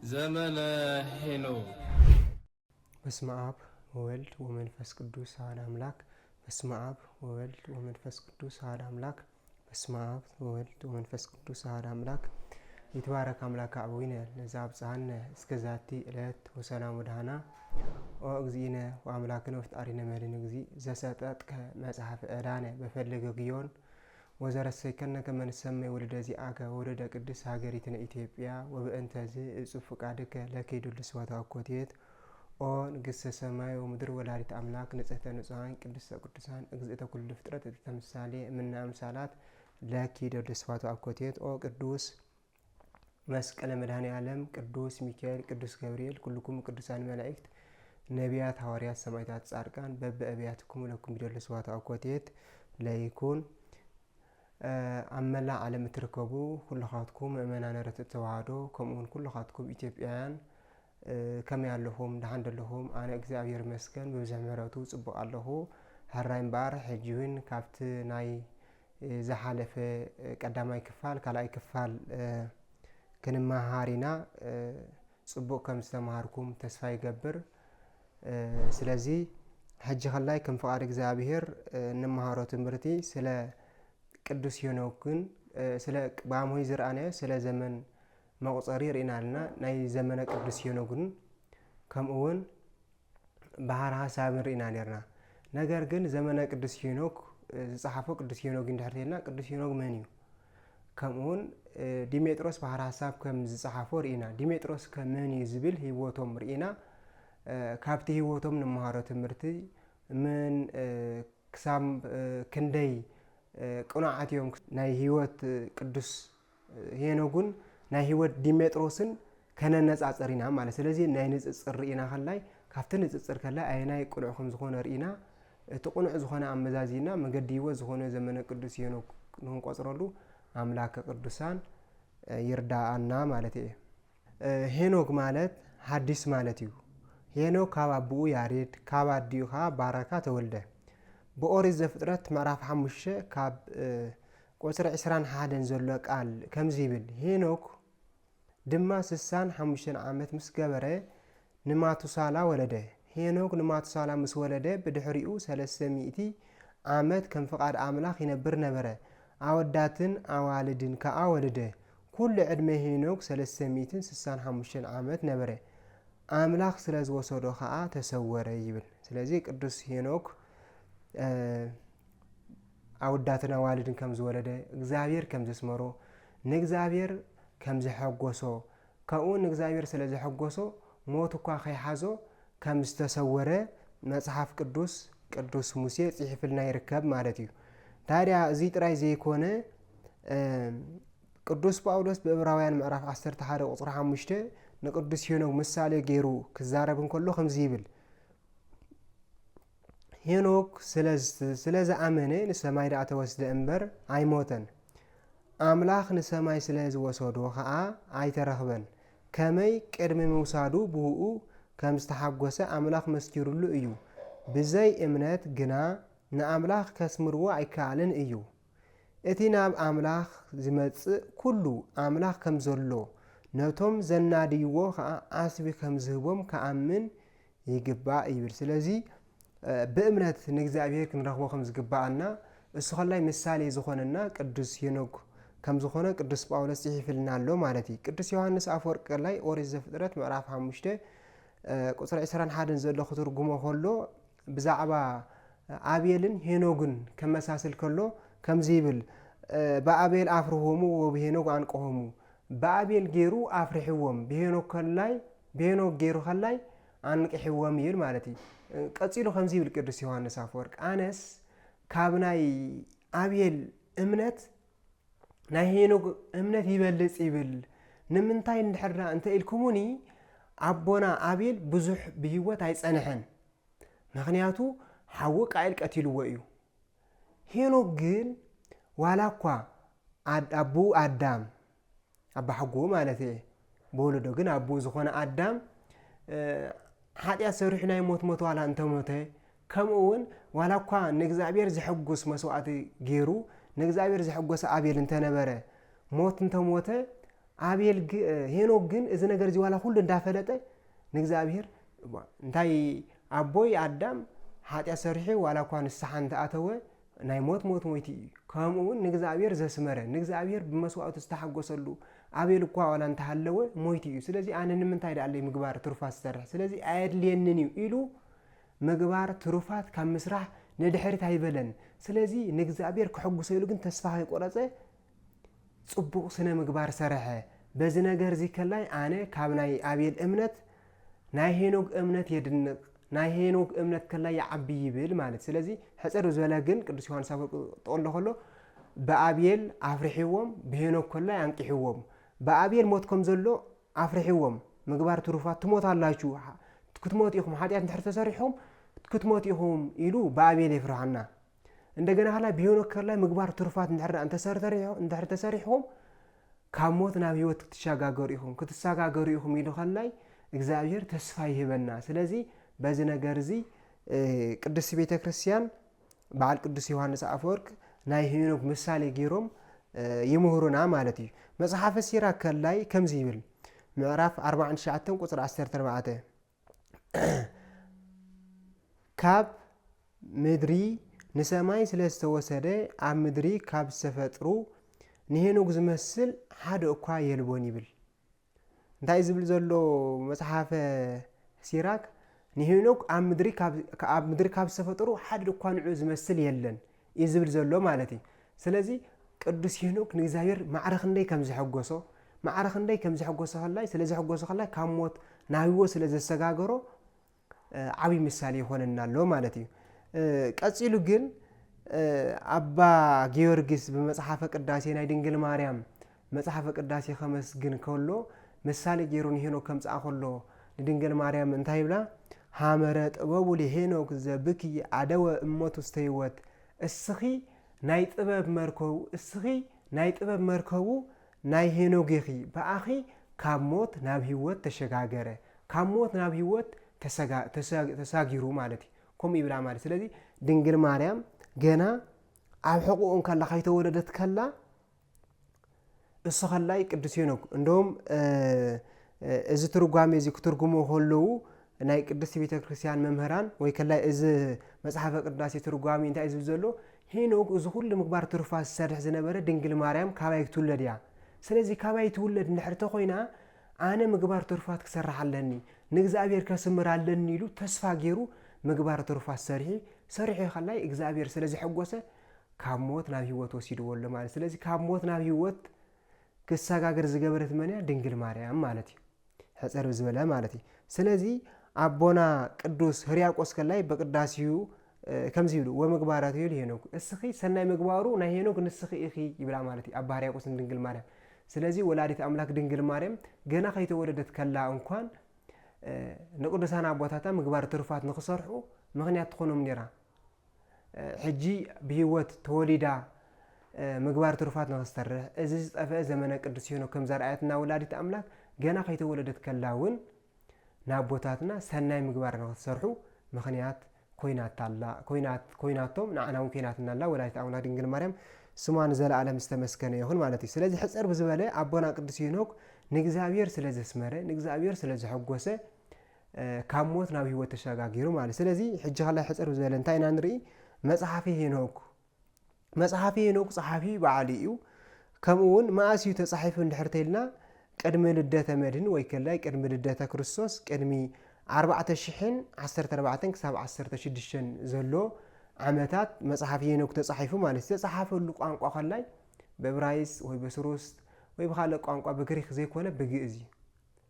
ዘመነ ሄኖክ። በስመ አብ ወወልድ ወመንፈስ ቅዱስ አሐድ አምላክ። በስመ አብ ወወልድ ወመንፈስ ቅዱስ አሐድ አምላክ። በስመ አብ ወወልድ ወመንፈስ ቅዱስ አሐድ አምላክ። ይትባረክ አምላክ አበዊነ ለዘ አብጽሐነ እስከ ዛቲ ዕለት ወሰላም ወደሃና። ኦ እግዚእነ ወአምላክነ ወፍጣሪነ መድኃኒነ እግዚእ ዘሰጠጥከ መጽሐፍ ዕዳነ በፈለገ ግዮን ወዘረሰይከነ ከመ ንሰመይ ወልደ ዚአከ ወልደ ቅድስት ሀገሪትነ ኢትዮጵያ። ወበእንተዝ እጹብ ፍቃድከ ለኪ ዱል ስዋታ ኮቴት። ኦ ንግሥተ ሰማይ ወምድር ወላዲት አምላክ ንጽሕተ ንጹሐን ቅድስተ ቅዱሳን እግዝእተ ኩሉ ፍጥረት እተምሳሌ እምነ አምሳላት ለኪ ዱል ስዋታ ኮቴት። ኦ ቅዱስ መስቀለ መድኃኔ ዓለም ቅዱስ ሚካኤል ቅዱስ ገብርኤል ኩልኩም ቅዱሳን መላእክት ነቢያት ሐዋርያት ሰማዕታት ጻድቃን በብአብያትኩም ለኩም ቢደሉ ስዋታ ኮቴት ለይኩን። ኣብ መላእ ዓለም እትርከቡ ኩልኻትኩም ምእመናን ርትዕት ተዋህዶ ከምኡውን ኩልኻትኩም ኢትዮጵያውያን ከመይ ኣለኹም? ደሓን ደለኹም? ኣነ እግዚኣብሔር ይመስገን ብብዝሒ ምሕረቱ ጽቡቕ ኣለኹ። ሕራይ እምበኣር ሕጂ እውን ካብቲ ናይ ዝሓለፈ ቀዳማይ ክፋል ካልኣይ ክፋል ክንመሃር ኢና። ጽቡቕ ከም ዝተምሃርኩም ተስፋ ይገብር። ስለዚ ሕጂ ከላይ ከም ፍቓድ እግዚኣብሔር እንመሃሮ ትምህርቲ ስለ ቅዱስ ሄኖክን ስለ ብኣምሆይ ዝረኣናዮ ስለ ዘመን መቑጸሪ ርኢና ኣለና። ናይ ዘመነ ቅዱስ ሄኖክን ከምኡ እውን ባህር ሐሳብን ርኢና ነርና። ነገር ግን ዘመነ ቅዱስ ሄኖክ ዝጸሓፎ ቅዱስ ሄኖክ እንድሕር ተልና ቅዱስ ሄኖክ መን እዩ? ከምኡውን ዲሜጥሮስ ባህር ሐሳብ ከም ዝጸሓፎ ርኢና። ዲሜጥሮስ ከ መን እዩ ዝብል ህይወቶም ርኢና። ካብቲ ህይወቶም ንመሃሮ ትምህርቲ ምን ክሳብ ክንደይ ቅኑዓት እዮም። ናይ ህይወት ቅዱስ ሄኖግን ናይ ህይወት ዲሜጥሮስን ከነነጻጽር ኢና ማለት። ስለዚ ናይ ንጽጽር ርኢና ከላይ ካብቲ ንጽጽር ከላይ ኣየናይ ቅኑዕ ከም ዝኾነ ርኢና እቲ ቅኑዕ ዝኾነ ኣመዛዚና መገዲ ህይወት ዝኾነ ዘመነ ቅዱስ ሄኖክ ንክንቆጽረሉ ኣምላከ ቅዱሳን ይርዳኣና ማለት እየ። ሄኖክ ማለት ሓዲስ ማለት እዩ። ሄኖክ ካብ ኣቦኡ ያሬድ ካብ ኣዲኡ ኸዓ ባረካ ተወልደ። ብኦሪት ዘፍጥረት ምዕራፍ ሓሙሽተ ካብ ቁጽሪ ዕስራን ሓደን ዘሎ ቃል ከምዚ ይብል፣ ሄኖክ ድማ ስሳን ሓሙሽተን ዓመት ምስ ገበረ ንማቱሳላ ወለደ። ሄኖክ ንማቱሳላ ምስ ወለደ ብድሕሪኡ ሰለስተ ሚእቲ ዓመት ከም ፍቓድ ኣምላኽ ይነብር ነበረ። ኣወዳትን ኣዋልድን ከኣ ወለደ። ኩሉ ዕድመ ሄኖክ ሰለስተ ሚእትን ስሳን ሓሙሽተን ዓመት ነበረ። ኣምላኽ ስለ ዝወሰዶ ኸኣ ተሰወረ ይብል። ስለዚ ቅዱስ ሄኖክ ኣወዳትን ኣዋልድን ከም ዝወለደ እግዚኣብሔር ከም ዘስመሮ ንእግዚኣብሔር ከም ዘሐጎሶ ከምኡ ንእግዚኣብሔር ስለ ዘሐጎሶ ሞት እኳ ከይሓዞ ከም ዝተሰወረ መጽሓፍ ቅዱስ ቅዱስ ሙሴ ጽሒፍልና ይርከብ ማለት እዩ። ታዲያ እዚ ጥራይ ዘይኮነ ቅዱስ ጳውሎስ ብእብራውያን ምዕራፍ ዓሰርተ ሓደ ቁጽሪ ሓሙሽተ ንቅዱስ ሄኖክ ምሳሌ ገይሩ ክዛረብ እንከሎ ከምዚ ይብል፣ ሄኖክ ስለ ዝኣመነ ንሰማይ ደኣ ተወስደ እምበር ኣይሞተን። ኣምላኽ ንሰማይ ስለ ዝወሰዶ ኸኣ ኣይተረኽበን። ከመይ ቅድሚ ምውሳዱ ብእኡ ከም ዝተሓጎሰ ኣምላኽ መስኪሩሉ እዩ። ብዘይ እምነት ግና ንኣምላኽ ከስምርዎ ኣይከኣልን እዩ። እቲ ናብ ኣምላኽ ዝመጽእ ኩሉ ኣምላኽ ከም ዘሎ ነቶም ዘናድይዎ ኸኣ ዓስቢ ከም ዝህቦም ክኣምን ይግባእ ይብል። ስለዚ ብእምነት ንእግዚኣብሔር ክንረኽቦ ከም ዝግባኣና እሱ ከላይ ምሳሌ ዝኾነና ቅዱስ ሄኖክ ከም ዝኾነ ቅዱስ ጳውሎስ ጽሒፍልና ኣሎ ማለት እዩ። ቅዱስ ዮሃንስ ኣፈወርቂ ከላይ ኦሪት ዘፍጥረት ምዕራፍ ሓሙሽተ ቁጽሪ ዕስራን ሓደን ዘሎ ክትርጉሞ ከሎ ብዛዕባ ኣቤልን ሄኖግን ከመሳስል ከሎ ከምዚ ይብል፣ ብኣቤል ኣፍርሆሙ ወብሄኖግ ኣንቅሆሙ፣ ብኣቤል ገይሩ ኣፍርሕዎም፣ ብሄኖግ ከላይ ብሄኖግ ገይሩ ከላይ ኣንቅሕዎም ይብል ማለት እዩ። ቀጺሉ ከምዚ ይብል ቅዱስ ዮሃንስ ኣፈወርቅ፣ ኣነስ ካብ ናይ ኣቤል እምነት ናይ ሄኖግ እምነት ይበልጽ ይብል። ንምንታይ እንድሕርና እንተ ኢልኩሙኒ ኣቦና ኣቤል ብዙሕ ብህይወት ኣይጸንሐን። ምኽንያቱ ሓዊ ቃኤል ቀቲልዎ እዩ። ሄኖክ ግን ዋላ እኳ ኣቦኡ ኣዳም ኣባሓጎኡ ማለት እየ ብወለዶ ግን ኣቦኡ ዝኾነ ኣዳም ሓጢኣት ሰሪሑ ናይ ሞት ሞት ዋላ እንተሞተ ከምኡ እውን ዋላ እኳ ንእግዚኣብሔር ዘሐጉስ መስዋእቲ ገይሩ ንእግዚኣብሔር ዘሐጎሰ ኣቤል እንተነበረ ሞት እንተሞተ ኣቤል ግ- ሄኖክ ግን እዚ ነገር እዚ ዋላ ኩሉ እንዳፈለጠ ንእግዚኣብሔር፣ እንታይ ኣቦይ ኣዳም ሓጢኣት ሰሪሑ ዋላ እኳ ንስሓ እንተኣተወ ናይ ሞት ሞት ሞይቱ እዩ። ከምኡ እውን ንእግዚኣብሔር ዘስመረ፣ ንእግዚኣብሔር ብመስዋእቱ ዝተሓጎሰሉ ኣቤል እኳ ዋላ እንተሃለወ ሞይቱ እዩ። ስለዚ ኣነ ንምንታይ ደኣለይ ምግባር ትሩፋት ዝሰርሕ? ስለዚ ኣየድልየንን እዩ ኢሉ ምግባር ትሩፋት ካብ ምስራሕ ንድሕሪት ኣይበለን። ስለዚ ንእግዚኣብሔር ከሐጉሶ ኢሉ ግን ተስፋ ከይቆረጸ ጽቡቕ ስነ ምግባር ሰረሐ። በዚ ነገር እዚ ከላይ ኣነ ካብ ናይ ኣቤል እምነት ናይ ሄኖግ እምነት የድንቕ፣ ናይ ሄኖግ እምነት ከላይ ይዓቢ ይብል ማለት። ስለዚ ሕጽር ዝበለ ግን ቅዱስ ዮሃንስ ኣፈወርቅ ጠቕሎ ከሎ ብኣቤል ኣፍሪሕዎም፣ ብሄኖክ ከላይ ኣንቂሕዎም። ብኣቤል ሞት ከም ዘሎ ኣፍሪሕዎም። ምግባር ትሩፋት ትሞት ኣላችሁ፣ ክትሞት ኢኹም፣ ሓጢኣት እንድሕር ተሰሪሕኹም ክትሞት ኢኹም ኢሉ ብኣቤል የፍርሃና። እንደገና ከላይ ብሄኖክ ከላይ ምግባር ትሩፋት እንድሕር ደኣ እንተሰርተሪሑ- እንድሕር ተሰሪሕኹም ካብ ሞት ናብ ህይወት ክትሸጋገሩ ኢኹም፣ ክትሰጋገሩ ኢኹም ኢሉ ከላይ እግዚኣብሔር ተስፋ ይህበና። ስለዚ በዚ ነገር እዚ፣ እ፣ ቅድስቲ ቤተ ክርስቲያን በዓል ቅዱስ ዮሃንስ ኣፈወርቅ ናይ ሄኖክ ምሳሌ ገይሮም፣ እ፣ ይምህሩና ማለት እዩ። መጽሓፈ ሲራክ ከላይ ከምዚ ይብል፣ ምዕራፍ ኣርባዓን ትሽዓተን ቁጽሪ ዓሰርተ ኣርባዕተ፣ ካብ ምድሪ ንሰማይ ስለ ዝተወሰደ ኣብ ምድሪ ካብ ዝተፈጥሩ ንሄኖክ ዝመስል ሓደ እኳ የልቦን ይብል። እንታይ እዩ ዝብል ዘሎ መጽሓፈ ሲራክ? ንሄኖክ ኣብ ምድሪ ካብ፣ ኣብ ምድሪ ካብ ዝተፈጠሩ ሓደ እኳ ንዑ ዝመስል የለን እዩ ዝብል ዘሎ ማለት እዩ። ስለዚ ቅዱስ ሄኖክ ንእግዚኣብሔር ማዕረ ክንደይ ከም ዘሐጎሶ፣ ማዕረ ክንደይ ከም ዘሐጎሶ ከላይ፣ ስለ ዘሐጎሶ ከላይ ካብ ሞት ናብ ህይወት ስለ ዘሰጋገሮ፣ እ፣ ዓብዪ ምሳሌ ይኾነና ኣሎ ማለት እዩ። እ፣ ቀጺሉ ግን፣ እ፣ ኣባ ጊዮርጊስ ብመጽሓፈ ቅዳሴ ናይ ድንግል ማርያም መጽሓፈ ቅዳሴ ከመስግን ከሎ ምሳሌ ገይሩ ንሄኖክ ከምጽኣ ከሎ ንድንግል ማርያም እንታይ ይብላ? "ሃመረ ጥበቡ ለሄኖክ ዘብኪ ኣደወ እመቱ ውስተ ህይወት"፣ እስኺ ናይ ጥበብ መርከቡ፣ እስኺ ናይ ጥበብ መርከቡ ናይ ሄኖግ ኢኺ፣ ብኣኺ ካብ ሞት ናብ ህይወት ተሸጋገረ፣ ካብ ሞት ናብ ህይወት ተሰጋ-፣ ተሰግ-፣ ተሳጊሩ ማለት እዩ። ከምኡ ይብላ ማለት። ስለዚ ድንግል ማርያም ገና ኣብ ሕቑኡ እንከላ፣ ከይተወለደት ከላ፣ እሱ ከላይ ቅዱስ ሄኖክ፣ እንደውም፣ እ፣ እ፣ እዚ ትርጓሜ እዚ ክትርጉሙ ከለዉ ናይ ቅድስቲ ቤተ ክርስቲያን መምህራን ወይ ከላይ እዚ መጽሓፈ ቅዳሴ ትርጓሜ እንታይ እዩ ዝብል ዘሎ? ሄኖክ እዚ ኩሉ ምግባር ትሩፋት ዝሰርሕ ዝነበረ ድንግል ማርያም ካባይ ክትውለድ እያ። ስለዚ ካባይ ትውለድ እንድሕር ተኾይና ኣነ ምግባር ትሩፋት ክሰርሕ ኣለኒ፣ ንእግዚኣብሔር ከስምር ኣለኒ ኢሉ ተስፋ ገይሩ ምግባር ትሩፋት ሰሪሑ፣ ሰሪሑ ከላይ እግዚኣብሔር ስለ ዘሐጎሰ ካብ ሞት ናብ ህይወት ወሲድዎ ኣሎ ማለት። ስለዚ ካብ ሞት ናብ ህይወት ክሰጋገር ዝገበረት መን እያ? ድንግል ማርያም ማለት እዩ። ሕጽር ዝበለ ማለት እዩ። ስለዚ ኣቦና ቅዱስ ህርያቆስ ከላይ በቅዳሴሁ፣ እ፣ ከምዚ ይብሉ፣ "ወምግባራቲሁ ለሄኖክ"፣ እስኺ ሰናይ ምግባሩ ናይ ሄኖክ ንስኺ ኢኺ ይብላ ማለት እዩ፣ ኣባ ህርያቆስ ንድንግል ማርያም። ስለዚ ወላዲት ኣምላክ ድንግል ማርያም ገና ከይተወለደት ከላ እንኳን፣ እ፣ ንቅዱሳን ኣቦታታ ምግባር ትሩፋት ንክሰርሑ ምኽንያት ትኾኖም ነይራ። እ፣ ሕጂ ብህይወት ተወሊዳ፣ እ፣ ምግባር ትሩፋት ንኽትሰርሕ፣ እዚ ዝጠፍአ ዘመነ ቅዱስ ሄኖክ ከም ዘርኣየትና ወላዲት ኣምላክ ገና ከይተወለደት ከላ እውን ንኣቦታትና ሰናይ ምግባር ንኽትሰርሑ ምኽንያት ኮይናታ ኣላ፣ ኮይናት-፣ ኮይናቶም፣ ንዓና እውን ኮይናትና ኣላ ወላዲት ኣምላክ ድንግል ማርያም። ስማ ንዘለኣለም ዝተመስገነ ይኹን ማለት እዩ። ስለዚ ሕጽር ብዝበለ ኣቦና ቅዱስ ሄኖክ ንእግዚኣብሔር ስለ ዘስመረ፣ ንእግዚኣብሔር ስለ ዘሐጎሰ፣ እ፣ ካብ ሞት ናብ ህይወት ተሸጋጊሩ ማለት። ስለዚ ሕጂ ከላይ ሕጽር ብዝበለ እንታይ ኢና ንርኢ? መጽሓፊ ሄኖክ፣ መጽሓፊ ሄኖክ ጸሓፊ በዓሉ እዩ። ከምኡ እውን መኣስ እዩ ተጻሒፉ እንድሕር ተኢልና፣ ቅድሚ ልደተ መድህን ወይ ከላይ ቅድሚ ልደተ ክርስቶስ፣ ቅድሚ ኣርባዕተ ሽሕን ዓሰርተ ኣርባዕተን ክሳብ ዓሰርተ ሽዱሽተን ዘሎ ዓመታት መጽሓፊ ሄኖክ ተጻሒፉ ማለት እዩ። ዝተጻሓፈሉ ቋንቋ ከላይ ብዕብራይስጥ ወይ ብስሩስጥ ወይ ብኻልእ ቋንቋ ብግሪክ ዘይኮነ ብግእዝ እዩ።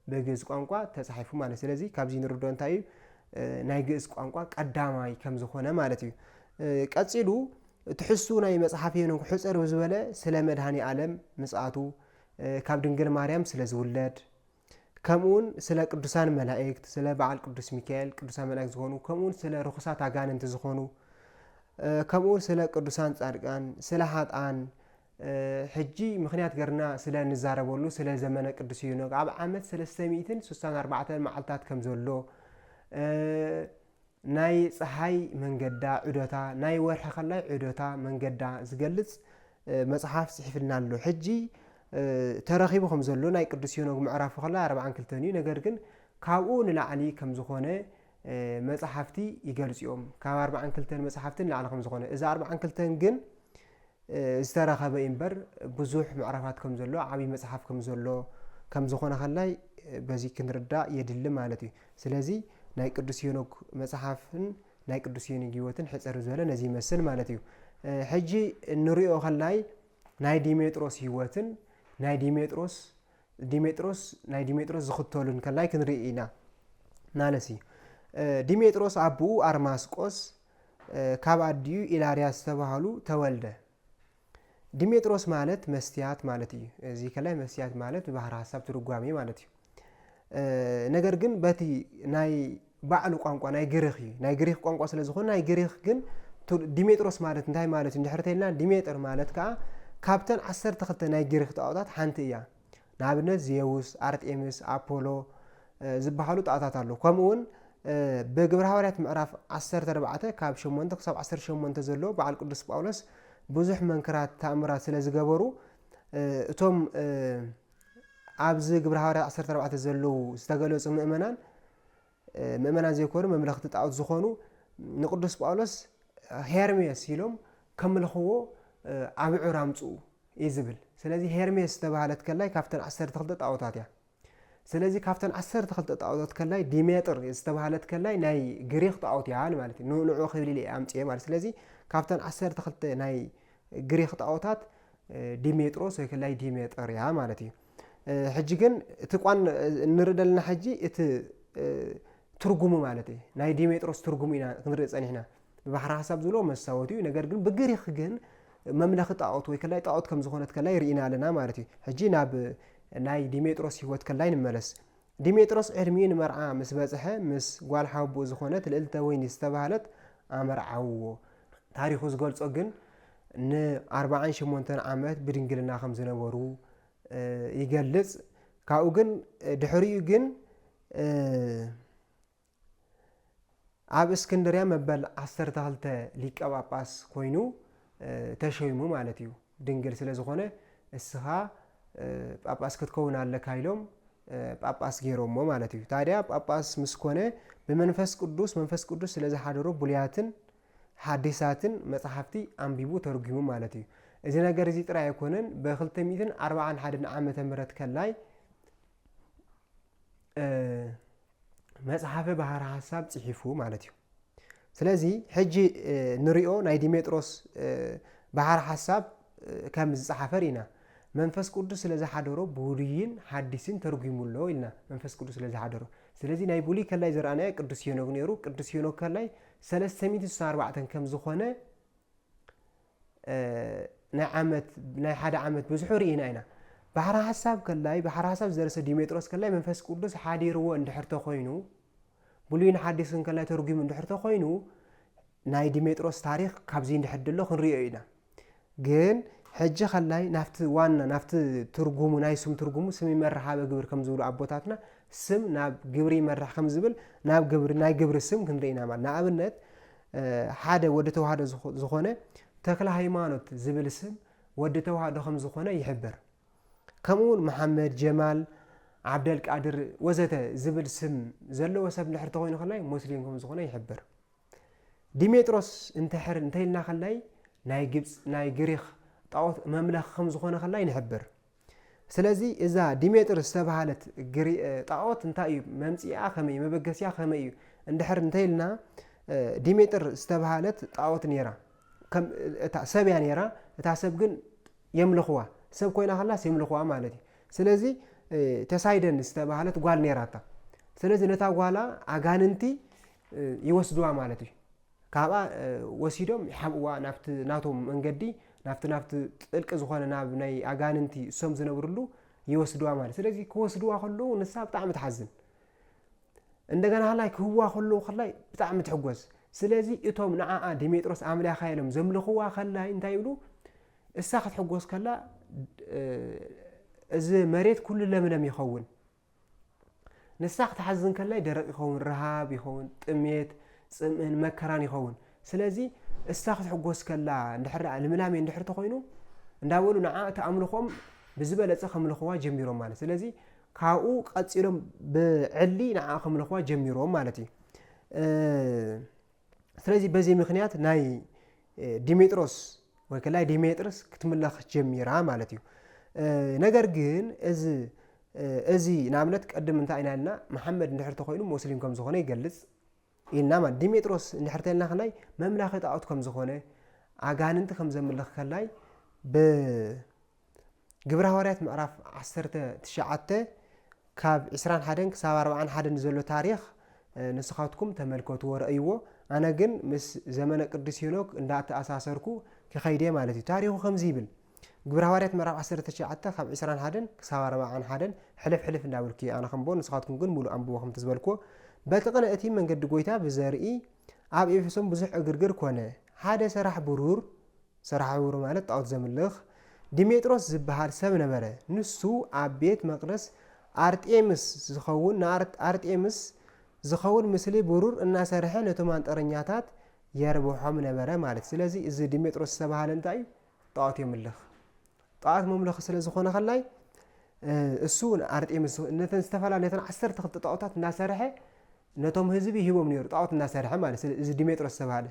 ብግእዝ ቋንቋ ተጻሒፉ ማለት። ስለዚ ካብዚ ንርድኦ እንታይ እዩ? እ፣ ናይ ግእዝ ቋንቋ ቀዳማይ ከም ዝኾነ ማለት እዩ። እ፣ ቀጺሉ ትሕዝቱ ናይ መጽሓፍ ሄኖክ ሕጽር ብዝበለ ስለ መድኃኔ ዓለም ምጽኣቱ፣ እ፣ ካብ ድንግል ማርያም ስለ ዝውለድ፣ ከምኡውን ስለ ቅዱሳን መላእክት፣ ስለ በዓል ቅዱስ ሚካኤል፣ ቅዱሳን መላእክት ዝኾኑ፣ ከምኡውን ስለ ርኹሳት ኣጋንንቲ ዝኾኑ፣ እ፣ ከምኡውን ስለ ቅዱሳን ጻድቃን፣ ስለ ኃጥኣን፣ እ፣ ሕጂ ምኽንያት ገርና ስለ እንዛረበሉ ስለ ዘመነ ቅዱስ ሄኖክ ኣብ ዓመት ሰለስተ ሚእትን ስሳን ኣርባዕተን መዓልታት ከም ዘሎ፣ እ፣ ናይ ፀሓይ መንገዳ ዑደታ፣ ናይ ወርሒ ከላይ ዑደታ መንገዳ ዝገልጽ፣ እ፣ መጽሓፍ ጽሒፍልና ኣሎ። ሕጂ ተረኺቡ ከም ዘሎ ናይ ቅዱስ ሄኖግ ምዕራፉ ከላ ኣርባዓን ክልተን እዩ። ነገር ግን ካብኡ ንላዕሊ ከም ዝኾነ መጽሓፍቲ ይገልጽ እዮም። ካብ ኣርባዓን ክልተን መጽሓፍቲ ንላዕሊ ከም ዝኾነ፣ እዚ ኣርባዓን ክልተን ግን ዝተረኸበ እምበር ብዙሕ ምዕራፋት ከም ዘሎ፣ ዓብዪ መጽሓፍ ከም ዘሎ ከም ዝኾነ ከላይ በዚ ክንርዳእ የድሊ ማለት እዩ። ስለዚ ናይ ቅዱስ ሄኖግ መጽሓፍን ናይ ቅዱስ ሄኖግ ህይወትን ሕጽር ዝበለ ነዚ ይመስል ማለት እዩ። ሕጂ እንሪኦ ከላይ ናይ ዲሜጥሮስ ህይወትን ናይ ዲሜጥሮስ ዲሜጥሮስ ናይ ዲሜጥሮስ ዝኽተሉን ከላይ ክንርኢ ኢና። ናለሲ ዲሜጥሮስ ኣቦኡ ኣርማስቆስ ካብ ኣዲኡ ኢላርያ ዝተባህሉ ተወልደ። ዲሜጥሮስ ማለት መስትያት ማለት እዩ። እዚ ከላይ መስትያት ማለት ብባህሪ ሀሳብ ትርጓሜ ማለት እዩ። ነገር ግን በቲ ናይ ባዕሉ ቋንቋ ናይ ግሪኽ እዩ። ናይ ግሪኽ ቋንቋ ስለ ዝኾነ ናይ ግሪኽ ግን ዲሜጥሮስ ማለት እንታይ ማለት እዩ እንድሕር ተልና፣ ዲሜጥር ማለት ከዓ ካብተን ዓሰርተ ክልተ ናይ ግሪኽ ጣዖታት ሓንቲ እያ። ንኣብነት ዜውስ፣ ኣርጤምስ፣ ኣፖሎ ዝበሃሉ ጣዖታት ኣሎ። ከምኡ እውን ብግብረ ሃዋርያት ምዕራፍ ዓሰርተ ኣርባዕተ ካብ ሸሞንተ ክሳብ ዓሰርተ ሸሞንተ ዘሎ በዓል ቅዱስ ጳውሎስ ብዙሕ መንክራት ተኣምራት ስለ ዝገበሩ እቶም ኣብዚ ግብረ ሃዋርያት ዓሰርተ ኣርባዕተ ዘለዉ ዝተገለጹ ምእመናን ምእመናን ዘይኮኑ መምለኽቲ ጣዖት ዝኾኑ ንቅዱስ ጳውሎስ ሄርሜስ ኢሎም ከምልኽዎ ኣብዑር ኣምፅኡ እዩ ዝብል። ስለዚ ሄርሜስ ዝተባህለት ከላይ ካብተን ዓሰርተ ክልተ ጣዖታት እያ። ስለዚ ካብተን ዓሰርተ ክልተ ጣዖታት ከላይ ዲሜጥር ዝተባህለት ከላይ ናይ ግሪኽ ጣዖት እያ ማለት እዩ። ንኡ ንዑ ክብል ኢለ ኣምፅኤ ማለት። ስለዚ ካብተን ዓሰርተ ክልተ ናይ ግሪኽ ጣዖታት ዲሜጥሮስ ወይ ከላይ ዲሜጥር እያ ማለት እዩ። ሕጂ ግን እቲ ቋን እንርኢ ዘለና ሕጂ እቲ ትርጉሙ ማለት እዩ። ናይ ዲሜጥሮስ ትርጉሙ ኢና ክንርኢ ጸኒሕና። ብባሕሪ ሓሳብ ዝብሎ መሳወት እዩ። ነገር ግን ብግሪኽ ግን መምለኺ ጣዖት ወይ ከላይ ጣዖት ከም ዝኾነት ከላይ ርኢና ኣለና ማለት እዩ። ሕጂ ናብ ናይ ዲሜጥሮስ ህይወት ከላይ ንመለስ። ዲሜጥሮስ ዕድሚኡ ንመርዓ ምስ በጽሐ ምስ ጓል ሓቡኡ ዝኾነት ልዕልተ ወይኒ ዝተባህለት ኣመርዓውዎ። ታሪኹ ዝገልጾ ግን ንኣርባዓን ሸሞንተን ዓመት ብድንግልና ከም ዝነበሩ ይገልጽ። ካብኡ ግን ድሕሪኡ ግን ኣብ እስክንድርያ መበል ዓሰርተ ክልተ ሊቀ ጳጳስ ኮይኑ ተሸይሙ ማለት እዩ። ድንግል ስለ ዝኾነ እስኻ ጳጳስ ክትከውን ኣለካ ኢሎም ጳጳስ ገይሮሞ ማለት እዩ። ታዲያ ጳጳስ ምስ ኮነ ብመንፈስ ቅዱስ መንፈስ ቅዱስ ስለ ዝሓደሮ ብሉያትን ሓዲሳትን መጽሓፍቲ ኣንቢቡ ተርጒሙ ማለት እዩ። እዚ ነገር እዚ ጥራይ ኣይኮነን። ብ ክልተ ሚእትን ኣርባዓን ሓደን ዓመተ ምህረት ከላይ መጽሓፈ ባሕረ ሓሳብ ጽሒፉ ማለት እዩ። ስለዚ ሕጂ ንሪኦ ናይ ዲሜጥሮስ ባሕረ ሓሳብ ከም ዝጸሓፈ ርኢና። መንፈስ ቅዱስ ስለ ዝሓደሮ ብሉይን ሓዲስን ተርጒሙ ኣሎ ኢልና። መንፈስ ቅዱስ ስለ ዝሓደሮ። ስለዚ ናይ ብሉይ ከላይ ዝረኣናዮ ቅዱስ ሄኖክ ነይሩ። ቅዱስ ሄኖክ ከላይ ሰለስተ ሚእቲ ስሳን ኣርባዕተን ከም ዝኾነ ናይ ዓመት ናይ ሓደ ዓመት ብዙሑ ርኢና ኢና። ባሕረ ሓሳብ ከላይ ባሕረ ሓሳብ ዝደረሰ ዲሜጥሮስ ከላይ መንፈስ ቅዱስ ሓዲርዎ እንድሕር ተኾይኑ፣ ብሉይን ሓዲስን ከላይ ተርጒሙ እንድሕር ተኾይኑ፣ ናይ ዲሜጥሮስ ታሪኽ ካብዚ እንድሕር ድሎ ክንሪኦ ኢና። ግን ሕጂ ከላይ ናብቲ ዋና ናብቲ ትርጉሙ ናይ ስም ትርጉሙ ስም ይመርሕ ሀበ ግብር ከም ዝብሉ ኣቦታትና ስም ናብ ግብሪ ይመርሕ ከም ዝብል ናብ ግብሪ ናይ ግብሪ ስም ክንርኢ ኢና ማለት። ንኣብነት ሓደ ወዲ ተዋህዶ ዝኾነ ተክለ ሃይማኖት ዝብል ስም ወዲ ተዋህዶ ከም ዝኾነ ይሕብር። ከምኡ እውን መሓመድ፣ ጀማል፣ ዓብደልቃድር ወዘተ ዝብል ስም ዘለዎ ሰብ እንድሕር ተኾይኑ ከላይ ሙስሊም ከም ዝኾነ ይሕብር። ዲሜጥሮስ እንተሕር እንተኢልና ከላይ ናይ ግብፅ ናይ ግሪኽ ጣዖት መምለኽ ከም ዝኾነ ከላይ ንሕብር። ስለዚ እዛ ዲሜጥር ዝተባሃለት ግሪ ጣዖት እንታይ እዩ መምፅኣ ከመይ እዩ መበገሲያ ከመይ እዩ እንድሕር እንተኢልና ዲሜጥር ዝተባሃለት ጣዖት ነይራ። ከም እታ ሰብ እያ ነይራ። እታ ሰብ ግን የምልኽዋ። ሰብ ኮይና ከላስ የምልኽዋ ማለት እዩ። ስለዚ ተሳይደን ዝተባሃለት ጓል ነይራታ። ስለዚ ነታ ጓላ ኣጋንንቲ ይወስድዋ ማለት እዩ። ካብኣ ወሲዶም ይሓብእዋ ናብቲ ናቶም መንገዲ ናብቲ ናብቲ ጥልቂ ዝኾነ ናብ ናይ ኣጋንንቲ እሶም ዝነብርሉ ይወስድዋ ማለት። ስለዚ ክወስድዋ ከለዉ ንሳ ብጣዕሚ ትሓዝን። እንደገና ከላይ ክህዋ ከለዉ ከላይ ብጣዕሚ ትሕጎስ። ስለዚ እቶም ንዓኣ ዲሜጥሮስ ኣምልኻ ኢሎም ዘምልኽዋ ከላይ እንታይ ይብሉ? እሳ ክትሕጎስ ከላ እዚ መሬት ኩሉ ለምለም ይኸውን። ንሳ ክትሓዝን ከላይ ደረቕ ይኸውን፣ ረሃብ ይኸውን፣ ጥሜት፣ ጽምእን መከራን ይኸውን። ስለዚ እሳ ክትሕጎስ ከላ እንድሕር ደኣ ልምላሜ እንድሕር ተኾይኑ እንዳበሉ ንዓ እቲ ኣምልኾም ብዝበለጸ ከምልኽዋ ጀሚሮም ማለት። ስለዚ ካብኡ ቀጺሎም ብዕሊ ንዓ ከምልኽዋ ጀሚሮም ማለት እዩ። እ፣ ስለዚ በዚ ምኽንያት ናይ፣ እ፣ ዲሜጥሮስ ወይ ከላይ ዲሜጥርስ ክትምለኽ ጀሚራ ማለት እዩ። እ፣ ነገር ግን እዚ፣ እ፣ እዚ ንኣብነት ቅድም እንታይ ኢና ኢልና፣ መሓመድ እንድሕር ተኾይኑ ሙስሊም ከም ዝኾነ ይገልጽ ኢልና ማለት። ዲሜጥሮስ እንድሕር ተልና ከላይ መምላኺ ጣዖት ከም ዝኾነ፣ ኣጋንንቲ ከም ዘምልኽ ከላይ ብ ግብረ ሃዋርያት ምዕራፍ ዓሰርተ ትሽዓተ ካብ ዕስራን ሓደን ክሳብ ኣርብዓን ሓደን ዘሎ ታሪኽ፣ እ፣ ንስኻትኩም ተመልከትዎ፣ ረእይዎ። ኣነ ግን ምስ ዘመነ ቅዱስ ሄኖክ እንዳተኣሳሰርኩ ክኸይድ እየ ማለት እዩ። ታሪኹ ከምዚ ይብል። ግብረ ሃዋርያት ምዕራፍ ዓሰርተ ትሽዓተ ካብ ዕስራን ሓደን ክሳብ ኣርብዓን ሓደን ሕልፍ ሕልፍ እንዳበልኩ እየ ኣነ ከንብቦ፣ ንስኻትኩም ግን ሙሉእ ኣንብቦ ከምቲ ዝበልኩዎ። በቲ ቅነ እቲ መንገዲ ጎይታ ብዘርኢ ኣብ ኤፌሶን ብዙሕ ዕግርግር ኮነ። ሓደ ሰራሕ ብሩር፣ ሰራሕ ብሩር ማለት ጣዖት ዘምልኽ፣ ዲሜጥሮስ ዝበሃል ሰብ ነበረ። ንሱ ኣብ ቤት መቕደስ ኣርጤምስ ዝኸውን፣ ንኣርጥ-፣ ኣርጤምስ ዝኸውን ምስሊ ብሩር እናሰርሐ ነቶም ኣንጠረኛታት የርብሖም ነበረ ማለት። ስለዚ እዚ ዲሜጥሮስ ዝተባሃለ እንታይ እዩ? ጣዖት የምልኽ። ጣዖት መምለኺ ስለ ዝኾነ ከላይ፣ እ፣ እሱ ንኣርጤምስ፣ ነተን ዝተፈላለያ፣ ነተን ዓሰርተ ክልተ ጣዖታት እናሰርሐ ነቶም ህዝቢ ይህቦም ነይሩ፣ ጣዖት እናሰርሐ ማለት። ስለ-፣ እዚ ዲሜጥሮስ ዝተባሃለ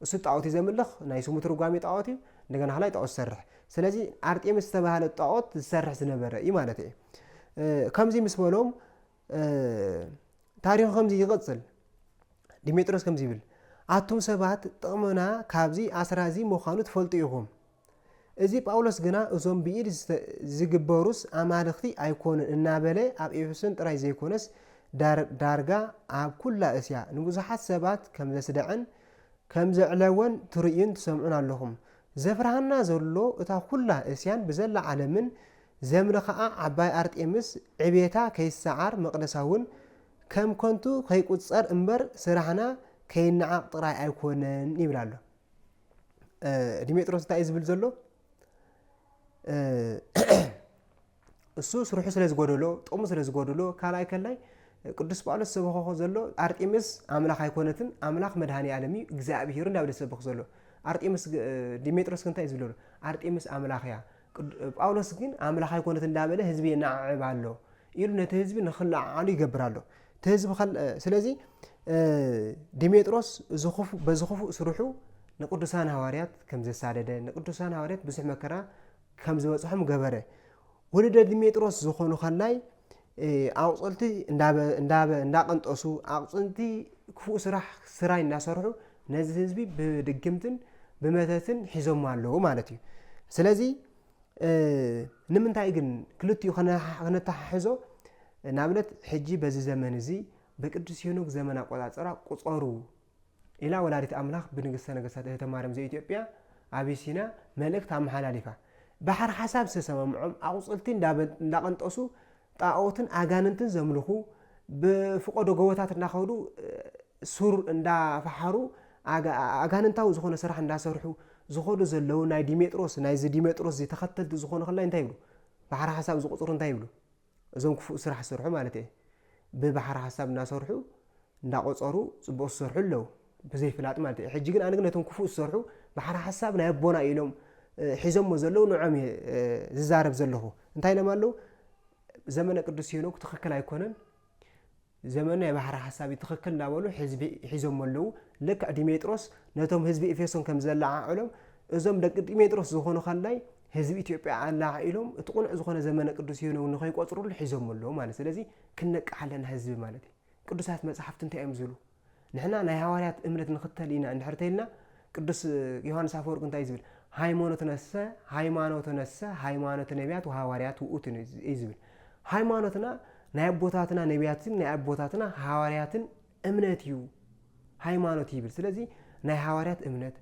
እሱ ጣዖት እዩ ዘምልኽ፣ ናይ ስሙ ትርጓሜ ጣዖት እዩ፣ እንደገና ከላይ ጣዖት ዝሰርሕ። ስለዚ ኣርጤምስ ዝተባሃለ ጣዖት ዝሰርሕ ዝነበረ እዩ ማለት እዩ። እ፣ ከምዚ ምስ በሎም፣ እ፣ ታሪኹ ከምዚ ይቕጽል። ዲሜጥሮስ ከምዚ ይብል፣ ኣቱም ሰባት ጥቕምና ካብዚ ኣስራዚ ምዃኑ ትፈልጡ ኢኹም። እዚ ጳውሎስ ግና እዞም ብኢድ ዝተ-፣ ዝግበሩስ ኣማልኽቲ ኣይኮኑን እናበለ ኣብ ኤፌሶን ጥራይ ዘይኮነስ ዳር-፣ ዳርጋ ኣብ ኩላ እስያ ንብዙሓት ሰባት ከም ዘስደዐን ከም ዘዕለወን ትርእዩን ትሰምዑን ኣለኹም። ዘፍርሃና ዘሎ እታ ኩላ እስያን ብዘላ ዓለምን ዘምልኽኣ ዓባይ ኣርጤምስ ዕቤታ ከይሰዓር መቕደሳ እውን ከም ከንቱ ከይቁጸር እምበር ስራሕና ከይነዓቕ ጥራይ ኣይኮነን ይብል ኣሎ። እ፣ ዲሜጥሮስ እንታይ እዩ ዝብል ዘሎ? እ፣ እሱ ስርሑ ስለ ዝጎደሎ፣ ጥቕሙ ስለ ዝጎደሎ፣ ካልኣይ ከላይ ቅዱስ ጳውሎስ ዝሰበኸ ዘሎ ኣርጤምስ ኣምላኽ ኣይኮነትን፣ ኣምላኽ መድኃኔ ዓለም እዩ፣ እግዚኣብሔር እንዳበለ ዝሰብኽ ዘሎ። ኣርጤምስ ግ-፣ ዲሜጥሮስ ግን እንታይ እዩ ዝብሎ? ኣርጤምስ ኣምላኽ እያ። ቅዱ-፣ ጳውሎስ ግን ኣምላኽ ኣይኮነትን እንዳበለ ህዝቢ የነዓዕብ ኣሎ ኢሉ ነቲ ህዝቢ ንኽለዓዓሉ ይገብር ኣሎ። እቲ ህዝቢ ከል-፣ ስለዚ፣ እ፣ ዲሜጥሮስ እዚ ክፉ-፣ በዚ ክፉእ ስርሑ ንቅዱሳን ሃዋርያት ከም ዘሳደደ፣ ንቅዱሳን ሃዋርያት ብዙሕ መከራ ከም ዝበጽሖም ገበረ። ወለደ ዲሜጥሮስ ዝኾኑ ከላይ፣ እ፣ ኣቑጽልቲ እንዳበ-፣ እንዳበ-፣ እንዳቐንጠሱ፣ ኣቑጽልቲ ክፉእ ስራሕ ስራይ እንዳሰርሑ ነዚ ህዝቢ ብድግምትን ብመተትን ሒዞሞ ኣለዉ ማለት እዩ። ስለዚ፣ እ፣ ንምንታይ ግን ክልቲኡ ከነ-፣ ከነተሓሕዞ? ንኣብነት፣ ሕጂ በዚ ዘመን እዚ ብቅዱስ ሄኖክ ዘመን ኣቆጻጽራ ቁጸሩ ኢላ ወላዲት ኣምላኽ ብንግስተ ነገስታት እህተ ማርያም ዘኢትዮጵያ ኣቢሲና መልእክቲ ኣመሓላሊፋ። ባሕሪ ሓሳብ ዝተሰማምዖም ኣቑጽልቲ እንዳበ-፣ እንዳቐንጠሱ ጣኦትን ኣጋንንትን ዘምልኹ፣ ብፍቆዶ ጎቦታት እንዳኸዱ፣ እ፣ ሱር እንዳፈሓሩ፣ ኣጋ-፣ ኣጋንንታዊ ዝኾነ ስራሕ እንዳሰርሑ ዝኸዱ ዘለዉ ናይ ዲሜጥሮስ፣ ናይዚ ዲሜጥሮስ እዚ ተኸተልቲ ዝኾኑ ከላይ እንታይ ይብሉ? ባሕሪ ሓሳብ ዝቑጽሩ እንታይ ይብሉ? እዞም ክፉእ ስራሕ ዝሰርሑ ማለት እየ። ብባሕሪ ሓሳብ እናሰርሑ፣ እንዳቖጸሩ ጽቡቕ ዝሰርሑ ኣለዉ። ብዘይፍላጥ ማለት እየ። ሕጂ ግን ኣነ ግን ነቶም ክፉእ ዝሰርሑ ባሕሪ ሓሳብ ናይ ኣቦና ኢሎም፣ እ፣ ሒዞሞ ዘለዉ ንዖም እየ፣ እ፣ ዝዛረብ ዘለኹ። እንታይ ኢሎም ኣለዉ? ዘመነ ቅዱስ ሄኖክ ትኽክል ኣይኮነን። ዘመን ናይ ባሕሪ ሓሳብ እዩ ትኽክል እንዳበሉ ህዝቢ ሒዞሞ ኣለዉ። ልክዕ ዲሜጥሮስ ነቶም ህዝቢ ኤፌሶን ከም ዘለዓዕሎም፣ እዞም ደቂ ዲሜጥሮስ ዝኾኑ ከላይ ህዝቢ ኢትዮጵያ ኣለዓዒሎም፣ እቲ ቁኑዕ ዝኾነ ዘመነ ቅዱስ ሄኖክ ንኸይቆጽሩሉ ሒዞሞ ኣለዉ ማለት። ስለዚ ክነቅሕ ኣለና ህዝቢ ማለት እዩ። ቅዱሳት መጻሕፍቲ እንታይ እዮም ዝብሉ? ንሕና ናይ ሃዋርያት እምነት ንኽተል ኢና እንድሕር ተይልና፣ ቅዱስ ዮሃንስ ኣፈወርቂ እንታይ እዩ ዝብል? ሃይማኖትነሰ፣ ሃይማኖትነሰ፣ ሃይማኖት ነቢያት ወሃዋርያት ውእቱ እዩ ዝብል። ሃይማኖትና ናይ ኣቦታትና ነቢያትን ናይ ኣቦታትና ሃዋርያትን እምነት እዩ ሃይማኖት ይብል። ስለዚ ናይ ሃዋርያት እምነት፣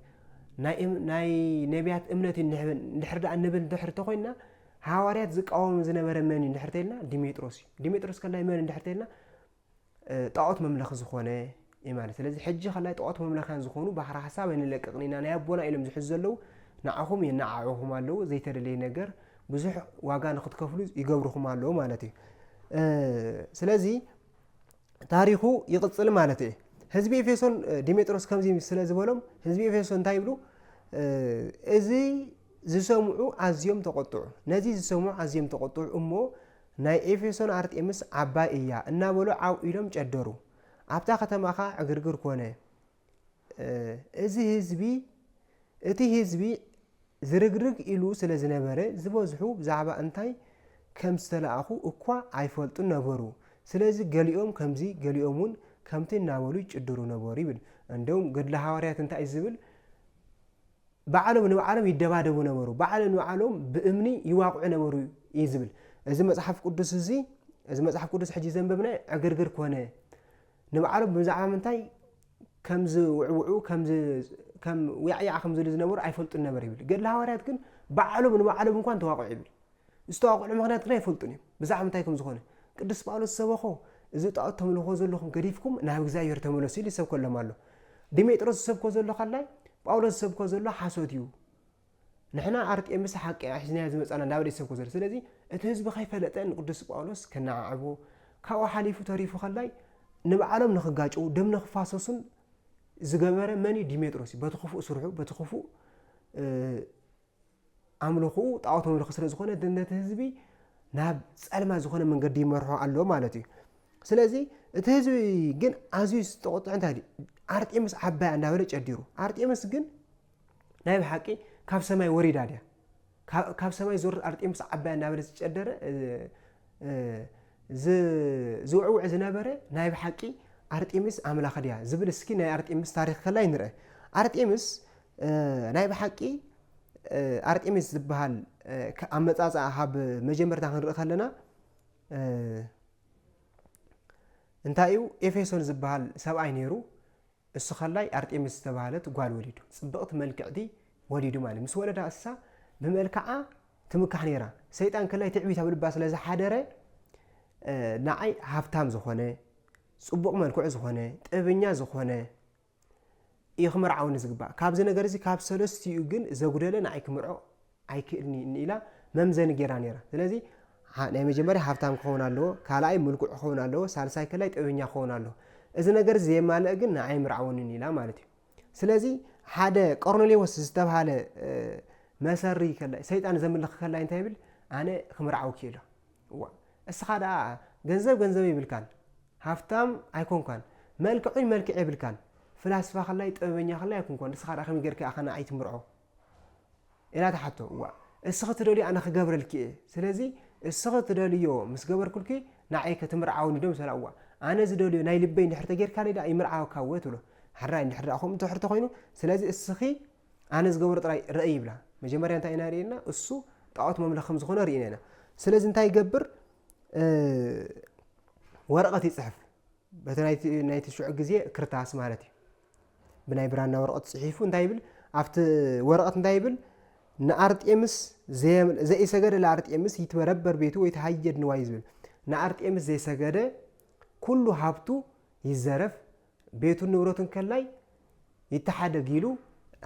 ናይ እም-፣ ናይ ነቢያት እምነት እዩ እንድሕር፣ እንድሕር ደኣ ንብል እንድሕር ተኾይንና፣ ሃዋርያት ዝቃወም ዝነበረ መን እዩ እንድሕር ተይልና፣ ዲሜጥሮስ እዩ። ዲሜጥሮስ ከላይ መን እንድሕር ተይልና፣ እ፣ ጣዖት መምለኺ ዝኾነ እዩ ማለት። ስለዚ ሕጂ ከላይ ጣዖት መምለኽያን ዝኾኑ ባሕሪ ሓሳብ ኣይንለቅቕን ኢና፣ ናይ ኣቦና ኢሎም ዝሕዙ ዘለዉ፣ ንዓኹም የነዓዕኹም ኣለዉ፣ ዘይተደለየ ነገር ብዙሕ ዋጋ ንኽትከፍሉ ይገብርኹም ኣለዉ ማለት እዩ። እ፣ ስለዚ ታሪኹ ይቕጽል ማለት እዩ። ህዝቢ ኤፌሶን፣ እ፣ ዲሜጥሮስ ከምዚ ስለ ዝበሎም፣ ህዝቢ ኤፌሶን እንታይ ይብሉ? እ፣ እዚ ዝሰምዑ ኣዝዮም ተቖጥዑ። ነዚ ዝሰምዑ ኣዝዮም ተቖጥዑ እሞ፣ "ናይ ኤፌሶን ኣርጤምስ ዓባይ እያ" እናበሉ ዓው ኢሎም ጨደሩ። ኣብታ ከተማ ኸኣ ዕግርግር ኮነ። እ፣ እዚ ህዝቢ፣ እቲ ህዝቢ ዝርግርግ ኢሉ ስለ ዝነበረ፣ ዝበዝሑ ብዛዕባ እንታይ ከም ዝተላእኹ እኳ ኣይፈልጡን ነበሩ። ስለዚ ገሊኦም ከምዚ፣ ገሊኦም እውን ከምቲ እናበሉ ይጭድሩ ነበሩ ይብል። እንደውም ገድለ ሃዋርያት እንታይ እዩ ዝብል? ባዕሎም ንባዕሎም ይደባደቡ ነበሩ፣ ባዕሎም ንባዕሎም ብእምኒ ይዋቕዑ ነበሩ እዩ ዝብል። እዚ መጽሓፍ ቅዱስ እዚ፣ እዚ መጽሓፍ ቅዱስ ሕጂ ዘንበብናዮ ዕግርግር ኮነ። ንባዕሎም ብዛዕባ ምንታይ ከም ዝውዕውዑ፣ ከም ዝ-፣ ከም ውያዕያዕ ከም ዝብሉ ዝነበሩ ኣይፈልጡን ነበር ይብል። ገድለ ሃዋርያት ግን ባዕሎም ንባዕሎም እንኳን ተዋቕዑ ይብል። ዝተዋቕዑ ምኽንያት ግን ኣይፈልጡን እዮም፣ ብዛዕባ ምንታይ ከም ዝኾነ። ቅዱስ ጳውሎስ ዝሰበኾ፣ "እዚ ጣዖት ተምልኾ ዘለኹም ገዲፍኩም ናብ እግዚኣብሔር ተመለሱ" ኢሉ ይሰብከሎም ኣሎ። ዲሜጥሮስ ዝሰብኮ ዘሎ ካልኣይ፣ ጳውሎስ ዝሰብኮ ዘሎ ሓሶት እዩ። "ንሕና ኣርጤምስ ሓቂ እያ ሒዝናያ ዝመጻና" እንዳበለ ይሰብኮ ዘሎ። ስለዚ እቲ ህዝቢ ከይፈለጠ ንቅዱስ ጳውሎስ ከነዓዕቦ፣ ካብኡ ሓሊፉ ተሪፉ ከላይ ንባዕሎም ንኽጋጭው፣ ደም ንኽፋሰሱን ዝገበረ መን እዩ? ዲሜጥሮስ እዩ። በቲ ክፉእ ስርሑ፣ በቲ ክፉእ፣ እ፣ ኣምልኾኡ ጣዖት መምልኺ ስለ ዝኾነ፣ ነቲ ህዝቢ ናብ ጸልማት ዝኾነ መንገዲ ይመርሖ ኣሎ ማለት እዩ። ስለዚ እቲ ህዝቢ ግን ኣዝዩ ዝተቖጥዐ እንታይ ድዩ? ኣርጤምስ ዓባያ እንዳበለ ጨዲሩ። ኣርጤምስ ግን ናይ ብሓቂ ካብ ሰማይ ወሪዳ ድያ? ካብ፣ ካብ ሰማይ ዝወርድ ኣርጤምስ ዓባያ እንዳበለ ዝጨደረ፣ እ፣ እ፣ ዝ-፣ ዝውዕውዕ ዝነበረ ናይ ብሓቂ ኣርጤምስ ኣምላኽ ድያ ዝብል እስኪ ናይ ኣርጤምስ ታሪኽ ከላይ ንርአ። ኣርጤምስ፣ እ፣ ናይ ብሓቂ፣ እ፣ ኣርጤምስ ዝበሃል፣ እ፣ ከ-፣ ኣመጻጽኣ ካብ መጀመርታ ክንርኢ ከለና፣ እ፣ እንታይ እዩ? ኤፌሶን ዝበሃል ሰብኣይ ነይሩ። እሱ ከላይ ኣርጤምስ ዝተባህለት ጓል ወሊዱ፣ ጽብቕቲ መልክዕቲ ወሊዱ ማለት። ምስ ወለዳ እሳ ብመልክዓ ትምካሕ ነይራ። ሰይጣን ከላይ ትዕቢት ኣብ ልባ ስለ ዝሓደረ፣ እ፣ ንዓይ ሃብታም ዝኾነ፣ ጽቡቕ መልክዑ ዝኾነ፣ ጥበበኛ ዝኾነ እዩ ክምርዓውኒ ዝግባእ። ካብዚ ነገር እዚ ካብ ሰለስቲኡ ግን ዘጉደለ ንዓይ ክምርዖ ኣይክእልን'ዩ ኢላ መምዘኒ ገይራ ነይራ። ስለዚ፣ ሓ-፣ ናይ መጀመርያ ሃብታም ክኸውን ኣለዎ፣ ካልኣይ ምልኩዕ ክኸውን ኣለዎ፣ ሳልሳይ ከላይ ጥበበኛ ክኸውን ኣለዎ። እዚ ነገር እዚ ዘየማልአ ግን ንዓይ ኣይምርዓወንን ኢላ ማለት እዩ። ስለዚ፣ ሓደ ቆርኔሌዎስ ዝተባህለ፣ እ፣ መሰሪ ከላይ፣ ሰይጣን ዘምልኽ ከላይ እንታይ ይብል? "ኣነ ክምርዓውኪ" ኢሎ። እዋ፣ እስኻ ደኣ ገንዘብ ገንዘብ የብልካን፣ ሃብታም ኣይኮንካን፣ መልክዑን መልክዕ የብልካን፣ ፍላስፋ ከላይ ጥበበኛ ከላይ ኣይኮንኳን፣ እስኻ ደኣ ከመይ ጌርካ ኢኻ ንዓይ ትምርዖ? ኢላ ትሓቶ። እዋ፣ እስኺ ትደልዮ ኣነ ክገብረልኪ እየ። ስለዚ እስኺ ትደልዮ ምስ ገበርኩልኪ ንዓይ ክትምርዓውኒ ዶ? ምስ በላ፣ እዋ፣ ኣነ ዝደልዮ ናይ ልበይ እንድሕር ተጌርካለይ ደኣ ይምርዓወካ እወ ትብሎ። ሕራይ እንድሕር ደኣ ከምኡ እንድሕር ተኾይኑ፣ ስለዚ እስኺ ኣነ ዝገብሮ ጥራይ ርኣይ ይብላ። መጀመርያ እንታይ ኢና ርኢና? እሱ ጣዖት መምለኽ ከም ዝኾነ ርኢና ኢና። ስለዚ እንታይ ይገብር? እ፣ ወረቐት ይጽሕፍ። በቲ ናይቲ፣ ናይቲ ሽዑ ግዜ ክርታስ ማለት እዩ። ብናይ ብራና ወረቐት ጽሒፉ እንታይ ይብል? ኣብቲ ወረቐት እንታይ ይብል? "ንኣርጤምስ ዘየ-፣ ዘኢሰገደ ለኣርጤምስ ይትበረበር ቤቱ ወይ ተሃየድ ንዋይ" ዝብል። ንኣርጤምስ ዘይሰገደ ኩሉ ሃብቱ ይዘረፍ፣ ቤቱን ንብረቱን ከላይ ይተሓደግ ኢሉ